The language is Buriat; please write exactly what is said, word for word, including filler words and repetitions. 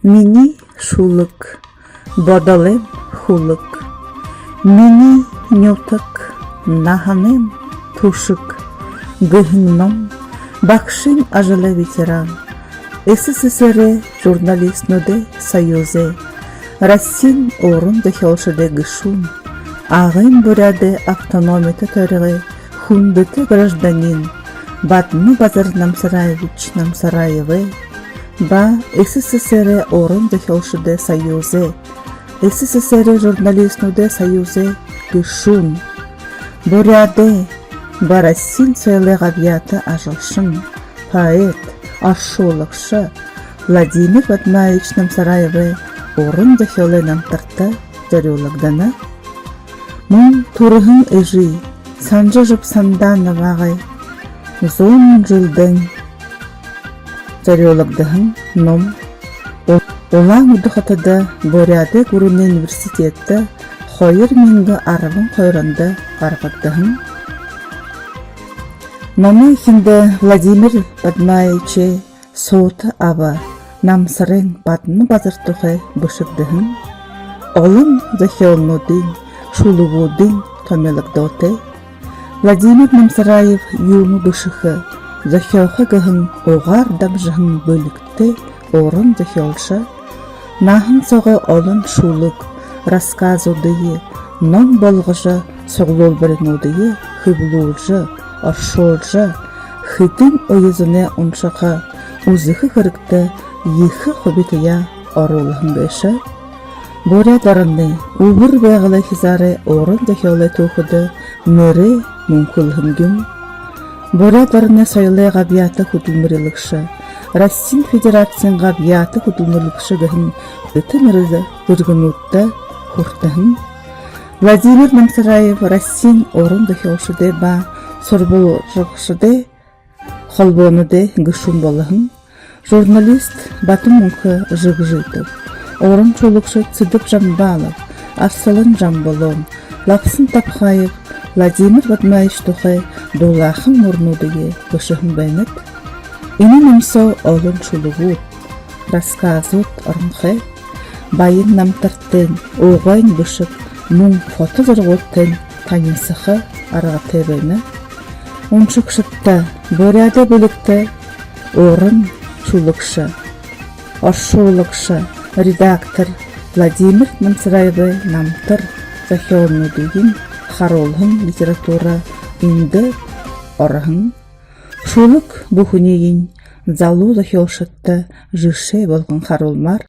Минии шүлэг, бодолойм хүлэг, минии нютаг, наһанайм түшэг гэһэн ном багшын ажалай ветеран, СССР-эй журналистнуудай союзай, Россиин уран зохёолшодой гэшүүн, Агын Буряадай автономито тойрогой хүндэтэ гражданин Бадма-Базар Намсараевич Намсараевай ба СССР-эй уран зохёолшодой союзай, СССР-эй журналистнуудай союзай гэшүүн, Буряадай ба Россиин соёлой габьяата ажалшан, поэт, оршуулагша Владимир Бадмаевич Намсараевай уран зохёолой намтарта зорюулагдана. Мүн түрэһэн эжы Санжажаб Сандановагай зуун жэлдэнь зорюулагдаһан ном. Улаан-Үдэ хотодо Буряадай гүрэнэй университедтэ хоёр мянга арбан хоёр ондо гаргагдаһан. Номой эхиндэ Владимир Бадмаевичай суута аба Намсарайн Бадма-Базар тухай бэшэгдэһэн. Олон зохёолнуудынь, шүлэгүүдынь томилогдоотой. Владимир Намсараев юумэ бэшэхэ, зохёохо гэһэн угаар дамжаһан бэлигтэй уран зохёолшо. Наһан соогоо олон шүлэг, рассказуудые ном болгожо, суглуулбаринуудые хэблүүлжэ, оршуулжа, хэдэн оюутанай уншаха, үзэхэ хэрэгтэ ехэ хубитаяа оруулһан гээшэ. Буряад ороной Үбэр Байгалай хизаарай уран зохёолой түүхэдэ нэрээ мүнхэлһэн юм. Буряад ороной соёлой габьяата хүдэлмэрилэгшэ, Россиин Федерациин габьяата хүдэлмэрилэгшэ гэһэн хүндэтэ нэрэ зэргэнүүдтэ хүртэһэн. Владимир Намсараев Россиин уран зохёолшодой ба сурбалжалагшадай холбоонуудай гэшүүн болоһон. Журналист Батамүнхэ Жигжитов, уран шүлэгшэд Цыдып Жамбалов, Арсалан Жамбалон, Лавсан Тапхаев Владимир Бадмаевич тухай дулаахан мүрнүүдые бэшэһэн байнат. Энэ ном соо олон шүлэгүүд, рассказууд оронхой. Баян намтартань, угайнь бэшэг, мүн фото зурагуудтань танилсаха аргатай байна. Уншагшадта Буряадай бэлигтэй уран шүлэгшэ, оршуулагша, редактор Владимир Намсараевай намтар, зохёолнуудыень харуулһан литература эндэ ороһон. Шүлэг бүхэниинь залуу зохёолшодто жэшээ болгон харуулмаар.